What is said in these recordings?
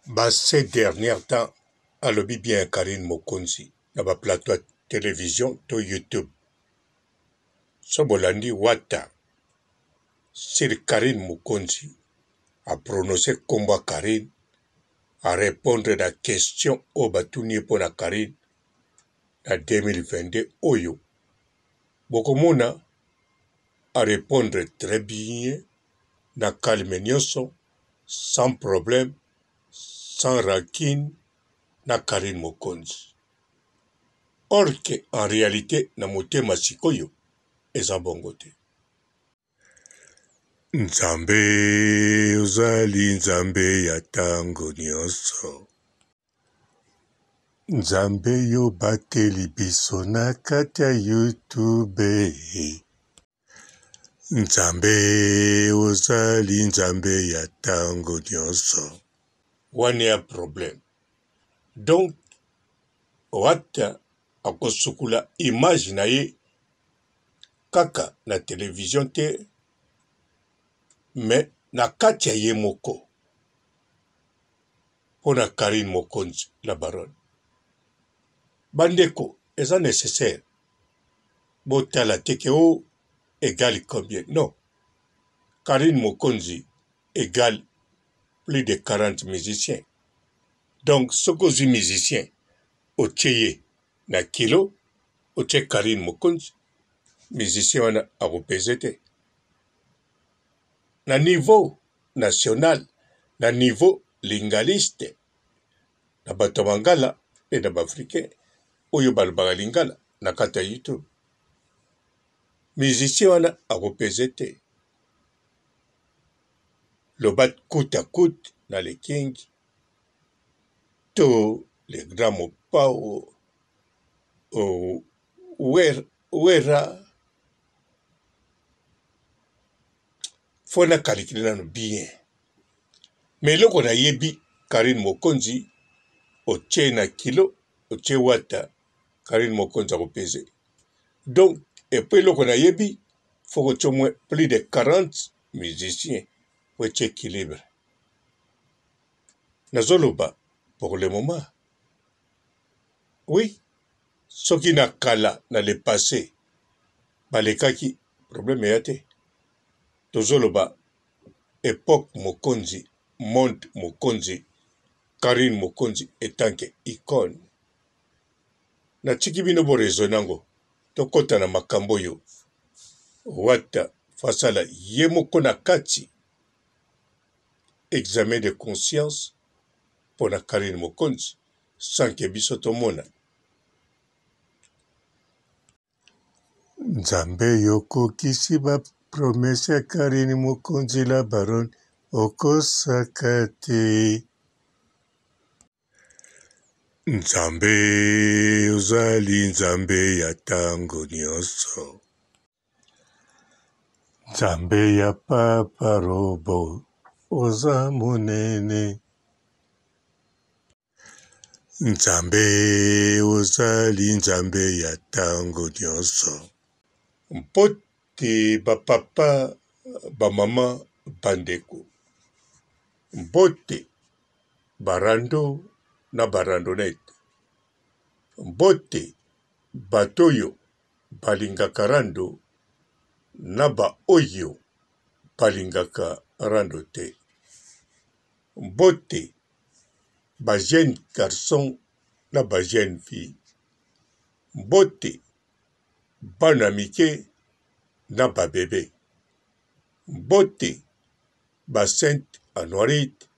Ba ces derniers temps alobi bien Carine Mokonzi na ba plateau ya television to YouTube. So bolandi Wata sur Carine Mokonzi a prononcer kombo ya Carine, a repondre na question oyo batuni ye mpo na Carine na 2022 oyo bokomona a repondre très bien na calme nionso sans problème sans rancune na Carine Mokonzi or que en realite na motema sikoyo eza bongo te. Nzambe ozali Nzambe ya tango nionso. Nzambe yo bateli biso na kati ya YouTube. Nzambe ozali Nzambe ya tango nionso. Wana ya problème donc wata akosukola image na ye kaka na television te mais na kati ya ye moko mpo na Carine Mokonzi la baronne. Bandeko eza necessaire botala te ke o egale combien non Carine Mokonzi egale plus de 40 musiciens donc soki ozwi musicien otie ye na kilo otie Carine Mokonzi musicien wana akopeze te na niveau national na niveau lingaliste na bato ya mangala mpe na baafricain oyo balobaka lingala na kati ya youtube musicien wana akopeze te loba coute à coute na le king to le grand mopao oh, wera fo na calcule nano bien mais eloko nayebi Carine Mokonzi otie na kilo otie wata Carine Mokonzi akopese donc epuis eloko nayebi fo kotia moins plus de 40 musiciens po etie équilibre nazoloba pour le moment oui soki na kala na le passé balekaki problème eya te tozoloba epoque mokonzi monde mokonzi carine mokonzi etanke icone natiki bino bo raisonne yango tokota na makambo oyo wata fasala ye moko na kati examen de conscience pona carine mokonzi sans que biso tomona. Nzambe y'okokisi ba promesse ya Carine Mokonzi la baronne okosaka te. Nzambe ozali Nzambe ya tango nionso. Nzambe ya papa robo oza monene. Nzambe ozali Nzambe ya tango nionso. Mbote ba papa, ba mama, ba ndeko. Mbote ba rando na ba randonnette. Mbote bato oyo balingaka rando na ba oyo balingaka rando te. Mbote ba jeunes garçons na ba jeunes filles. Mbote bana mike na ba bebe. Mbote ba sainte Anuarite,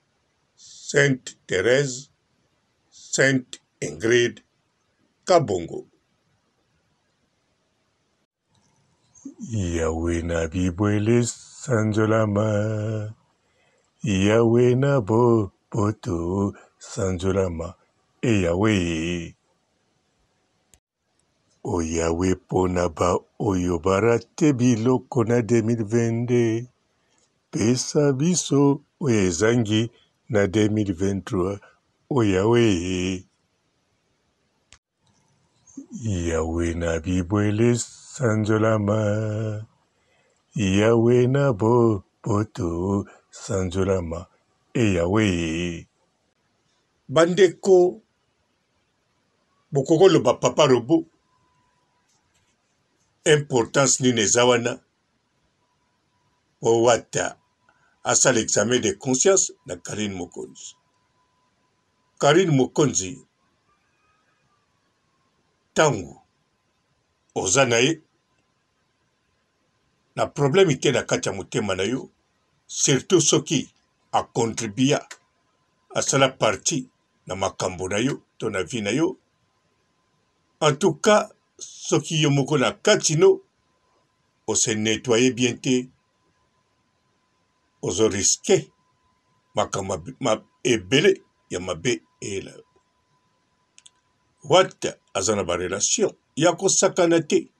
sainte Therèse, sainte Ingrid Kabongo. Yahweh na bibwele sanzolama Yahweh na boboto sanzolama e Yahweh O Yahweh pona ba oyo ba rate biloko na 2022 pesa biso oyo ezangi na 2023 O Yahweh Yahweh na bibwele sanzolama Yahweh na boboto sanzolama e Yahweh. Bandeko, bokoki koloba papa robot, importance nini eza wana po Wata asala examen de conscience na Carine Mokonzi. Carine Mokonzi, tango oza na ye na problème te na kati ya motema na yo, surtout soki a contribua, asala partie na makambo na yo to na vie na yo. En tout cas, soki yo moko na kati no o se nettoyer bien te, ozo risquer makambo ebele ya mabe eyela yo. Wata aza na ba relation ya kosakana te,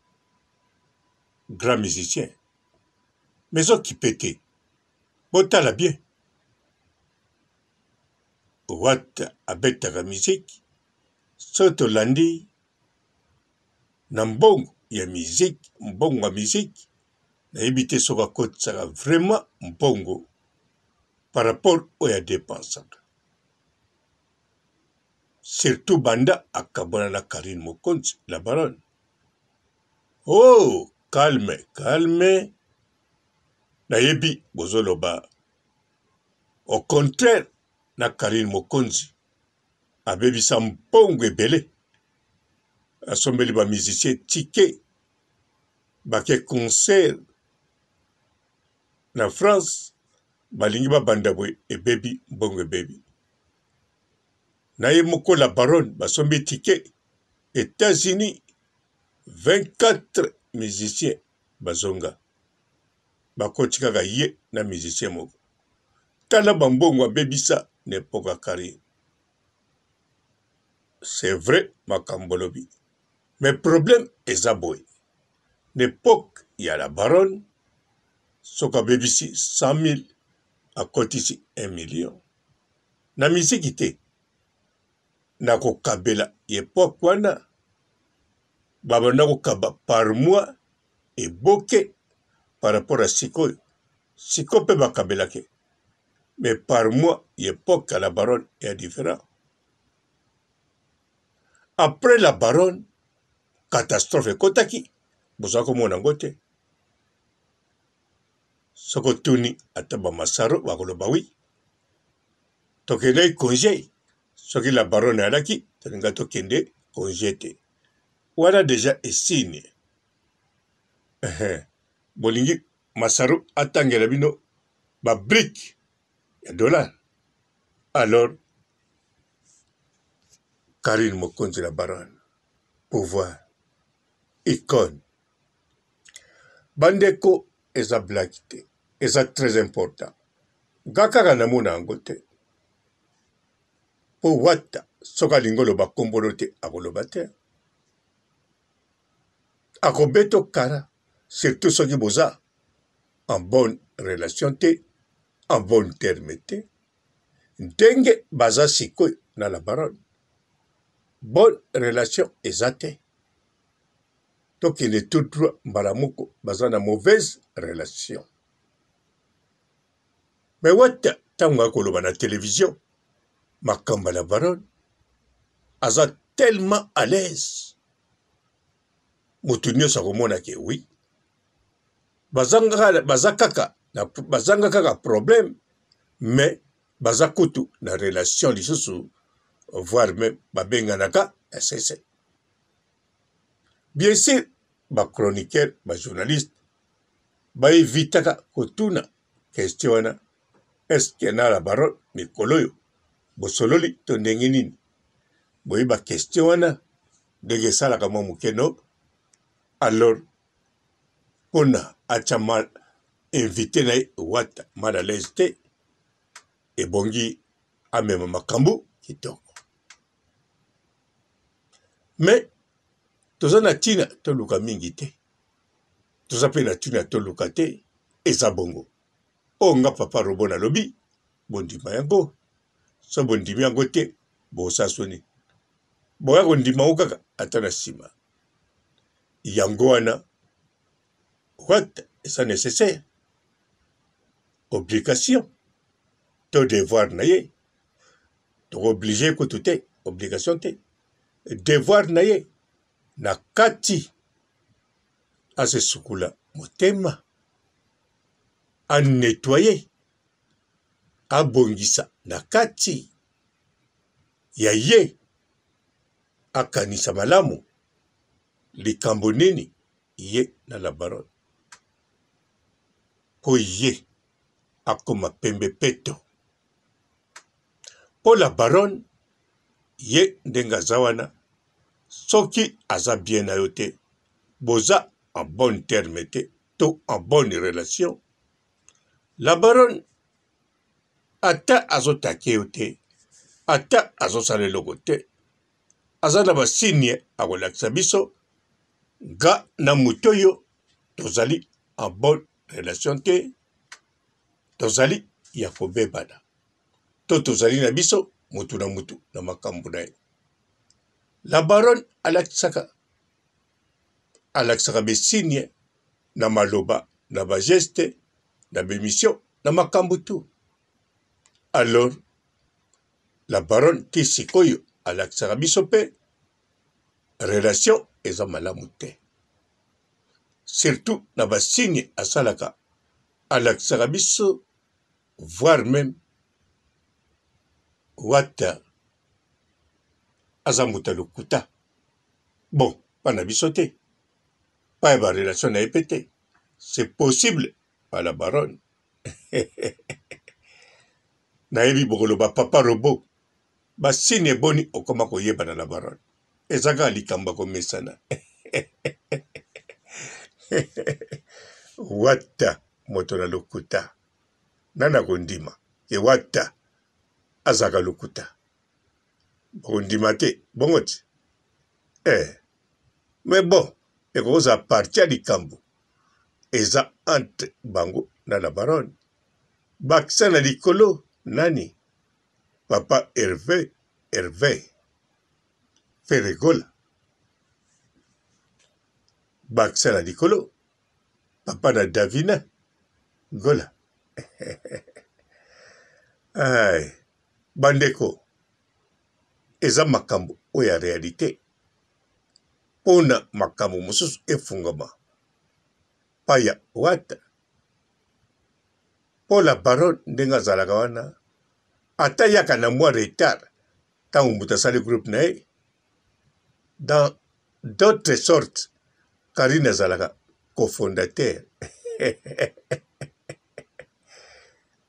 grand musicien mais okipe te, botala bien Wata abetaka musique soki tolandi na mbongo ya musique, mbongo ya musique nayebi te soki akotisaka vraiment mbongo par rapport oyo a depensaka surtout banda akabwana na Carine Mokonzi la baronne. Oh calme calme, nayebi bozoloba au contraire na Carine Mokonzi abebisa mbongo ebele, asombeli ba musiciens ticket bake concert na France, balingi babanda boye ebebi mbongo ebebi. Na ye moko la baronne basombi ticket Etats-Unis 24 musiciens bazonga bakoti kaka ye na musicien moko. Tala ba mbongo abebisa na epoque ya Carine. C'est vrai makambo olobi mais problème eza boye na epoque ya la baronne soki abebisi 100 000 akotisi 1 million na miziki te na kokabela epoque wana babanda kokaba par mois eboke par rapport ya sikoyo sikoyo mpe bakabelaki mais par mois ya epoque ya la baronne ya différent. Après la baronne catastrophe ekotaki boza komona yango te soki otuni ata ba masaro bakoloba wi tokendaki congé soki la baronne alaki tolinga tokende congé te wana deja esigne bolingi masaro atangela bino ba brique ya dollar alors Carine Mokonzi la baronne pouvoir icone bandeko eza blague te eza très important nga kaka namona yango te po wata soki alingi oloba nkombo te akoloba te akobeta kara surtout soki boza en bonne relation te en bonne terme te ndenge baza sikoyo na la baronne bonne relation eza te tokende tout droit mbala moko baza na mauvaise relation mais wata ntango akoloba na television makambo ya la baronne aza tellement à l'aise moto nyonso akomona ke oui bazanga baza kaka bazanga kaka problème mais baza kutu na relation lisusu voire même babenganaka ya sese. Bien sûr ba chroniqueurs ba journalistes ba evitaka kotuna question wana est ce que na la baronne mikolo oyo bosololi to ndenge nini boyeba question wana ndenge esalaka mwa moke no alors pona atia mal invite na ye wata mal à l'aise te ebongi amema makambo kitoko mais toza na ntina toluka mingi te toza mpe na ntina toluka te eza bongo oyo nga papa robo nalobi bondima yango so bondimi yango te bosala soni boya kondima yango kaka ata na nsima yango wana wat eza nécessaire obligation to devoir na ye. Toko oblige ye kutu te, obligation te. Devoir na ye na kati asesukula motema, a nettoyer, abongisa na kati ya ye, akanisa malamu likambo nini ye na la baronne mpo ye akoma pembe peto. Mpo la baronne ye ndenge aza wana soki aza bien na yo te boza en bonne terme te to en bonne relation la baronne ata azotake yo te ata azosala eloko te aza na basigne akolakisa biso nga na moto oyo tozali en bonne relation te tozali ya kobebana to tozali na biso motu na motu na makambo na ye la baronne alakisaka alakisaka besigne na maloba na bageste na bemission na makambo tu alors la baronne ti sikoyo alakisaka biso mpe relation eza malamu te surtout na basigne asalaka alakisaka biso voir meme wata aza moto ya lokuta bon mpa na biso te mpa ya barelation na ye mpe te c'est possible à la baronne nayebi bokoloba papa robot basini eboni okoma koyebana na baronne eza kaka likambo ya komesana wata moto na lokuta nani akondima ke wata azalaka lokuta bokondima te bongo ti eh. Mais bon ekokozala parti ya likambo eza entre bango na la baronne bakisa na likolo nani papa Herve Herve Ferregola bakisa na likolo papa na Davina Gola ay bandeko eza makambo oyo ya realite pona makambo mosusu efungama paya wata po la baronne ndenge azalaka wana ata yaka na mwa retard ntango moto asali groupe na ye dans d'autres sortes Karine azalaka cofondateur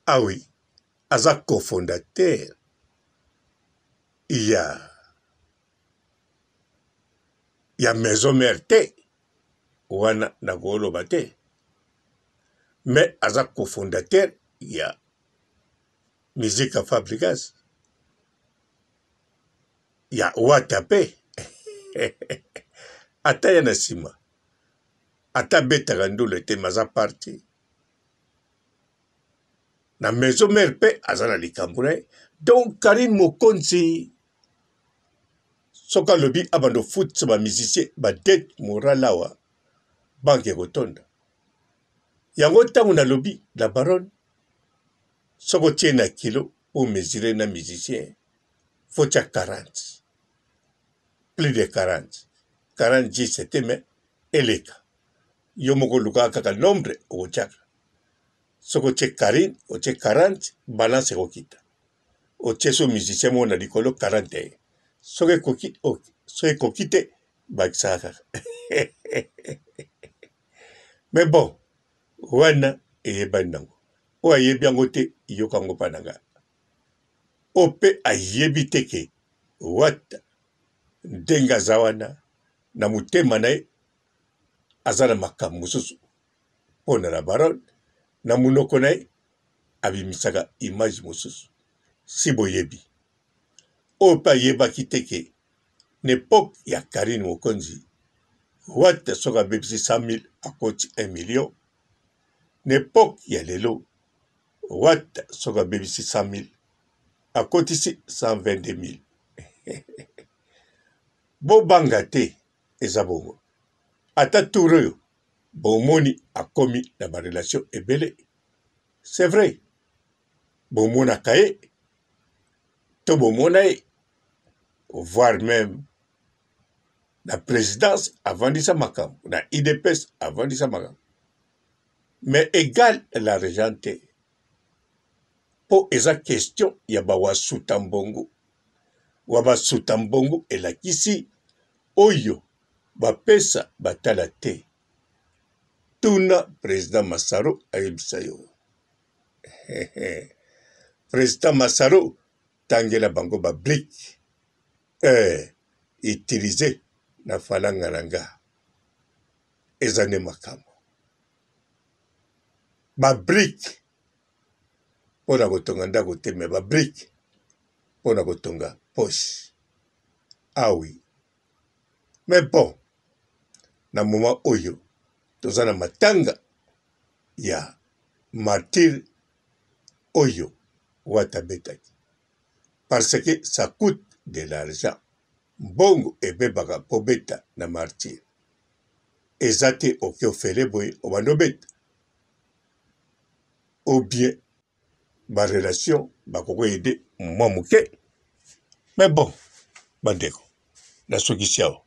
ah oui aza cofondateur ya ya maison mère te wana nakoloba te mais aza cofondateur ya musique ya Fabregas ya wata mpe ata ya na nsima ata abetaka ndule te maza parti na maison mère mpe aza na likambo na ye donc Karine Mokonzi soki alobi abanda ofutisa ba musicien ba dette morale awa banke ekotonda yango ntango nalobi la baronne soki otie na kilo o mesure na musicien faut tia 40 plus de 40 40 juste te mais eleka yo moko olukaka kaka nombre okotiaka soki otie Carine otie 40 balance ekokita otie so musicien moko na likolo 41 soki ekoki soki ekoki te bakisaka kaka mais bon wana eyebani nango oyo ayebi yango te yoka yango mpa na nga oyo mpe ayebi te ke wata ndenge aza wana na motema na ye aza na makambo mosusu mpo na la baronne na monoko na ye abimisaka image mosusu si boyebi oyo mpe ayebaki te ke na epoque ya Carine Mokonzi wata soki abebisi 100 000 akoti 1 million na epoque ya lelo wata soki abebisi 100 000 akotisi 122 000 bobanga te eza bongo ata tour oyo bomoni akomi na ba relation ebele c'est vrai bomonaka ye. To bomona ye voire meme na presidence avandisa makambo na udps avandisa makambo mais egal l'argent te mpo eza question ya bawasuta mbongo wa basuta mbongo elakisi oyo bapesa batala te tuna president Masaro ayebisa yo president Masaro tangela bango ba brique eh, utiliser na falanga na nga eza nde makambo ba brique mpo na kotonga ndako te me ba brique mpo na kotonga poche awi ah mais bon na moment oyo toza na matanga ya martyr oyo wata abetaki parce que ça coute de l'argent mbongo ebebaka mpo beta na martyr eza te oke ofele boye obanda obeta ou bien ba relation bakoki aide mwa moke mais bon bandeko nasukisi awa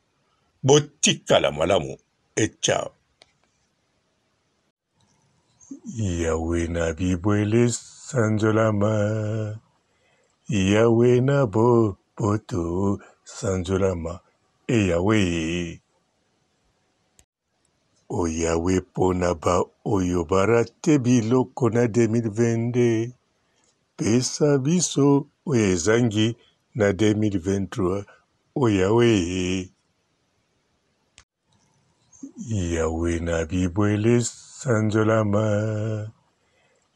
botikala malamu et ciao. Yawe na bibwele sanzolama, Yawe na boboto sanzolama, e Yawe. O Yawe pona ba oyo ba rate biloko na 2022, pesa biso oyo ezangi na 2023, o Yawe. Yawe na bibwele sanzolama,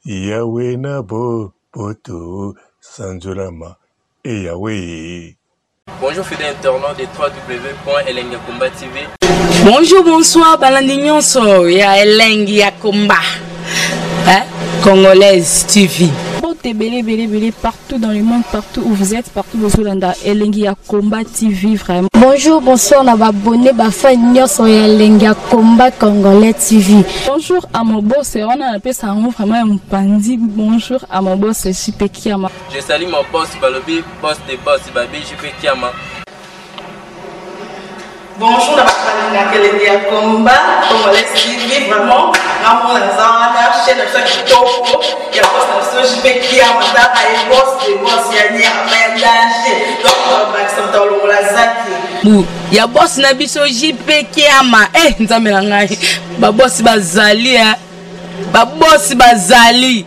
Yawe na boboto sanzolama, e Yawe. Bonjour fidèles internautes de www.elengiyakomba TV. Bonjour, bonsoir, balandi nyonso ya Elengi ya Komba. Hein? Congolaise TV. Mbote ebele ebele ebele partout dans le monde, partout où vous êtes, partout bozolanda Elengi ya Combat TV vraiment. Bonjour, bonsoir na ba abonné ba fan nyonso ya Elengi ya Combat Congolais TV. Bonjour à mon boss, wana napesa yango vraiment ya mopanzi. Bonjour à mon boss JP Kiama. Je salue mon boss balobi boss de boss babi JP Kiama. Bonjour na bato balingaka elengi ya combat congolais TV vraiment ngamona naza wana chaîne na biso ya kitoko ya boss na biso JP Kiama tala ye boss de boss ya nyama ya danger donc bakisa moto alongola zaki bu ya boss na biso JP Kiama eh nzambe na ngai ba boss bazali eh ba boss bazali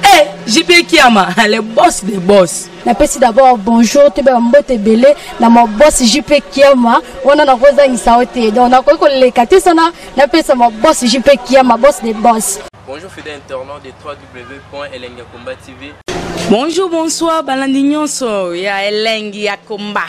eh JP Kiama le boss de boss. Napesi d'abord bonjour toyeba mbote ebele na ma boss JP Kiama wana nakozangisa yo te donc nakoki koleka te sana napesa ma boss JP Kiama boss de boss. Bonjour fidèles internautes de www.elengiyakomba TV. Bonjour, bonsoir, balandi nyonso ya Elengi ya Komba.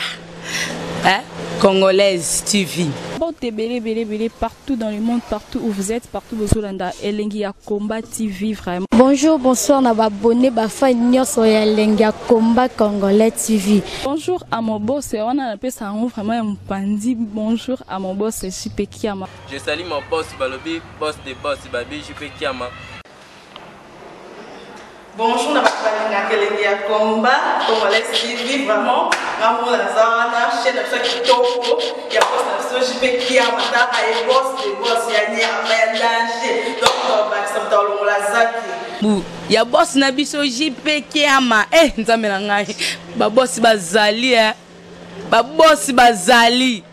Hein? Congolaise TV. Mbote ebele ebele ebele partout dans le monde, partout où vous êtes, partout bozolanda Elengi ya Combat TV vraiment. Bonjour, bonsoir na ba abonné ba fan nyonso ya Elengi ya Combat Congolais TV. Bonjour à mon boss, wana napesa yango vraiment ya mopanzi. Bonjour à mon boss JP Kiama. Je salue mon boss balobi boss de boss babi JP Kiama. Bonjour na bato balingaka elengi ya combat congolais TV vraiment ngamona naza wana chaîne na biso ya kitoko ya boss na biso JP Kiama tala ye boss de boss ya nyama ya danger donc bakisa moto alongola zaki bu ya boss na biso JP Kiama eh nzambe na ngai ba boss bazali eh ba boss bazali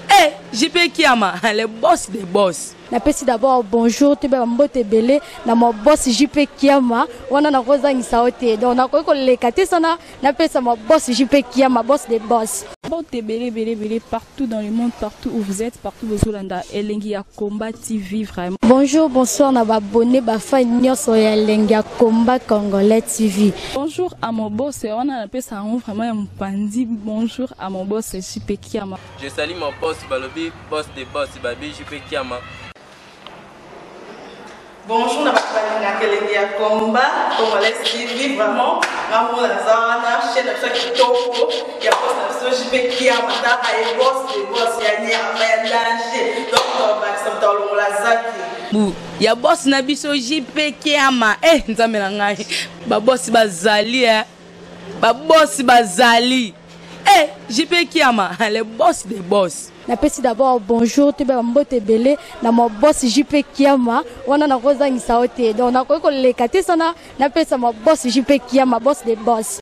eh JP Kiama le boss de boss. Napesi d'abord bonjour toyeba mbote ebele na ma boss JP Kiama wana nakozangisa yo te donc nakoki koleka te sana napesa ma boss JP Kiama boss de boss. Mbote ebele ebele ebele partout dans le monde, partout où vous êtes, partout bozolanda Elengi ya Combat TV vraiment. Bonjour, bonsoir na ba abonné ba fan nyonso ya Elengi ya Combat Congolais TV. Bonjour à mon boss, wana napesa yango vraiment ya mopanzi. Bonjour à mon boss JP Kiama. Je salue mon boss balobi boss de boss babi JP Kiama. Bonjour na bato balingaka elengi ya combat congolais TV vraiment ngamona naza wana chaîne na biso ya kitoko ya boss na biso JP Kiama tala ye boss de boss ya nyama ya danger donc bakisa moto alongola zaki bu ya boss na biso JP Kiama eh nzambe na ngai ba boss bazali eh. Babosi bazali. Eh, JP Kiama, le boss des boss. Napesi d'abord bonjour, toyeba bambote ebele na ma boss JP Kiama. Wana nakozangisa yo te, donc nakoki koleka te sana napesa ma boss JP Kiama, boss des boss.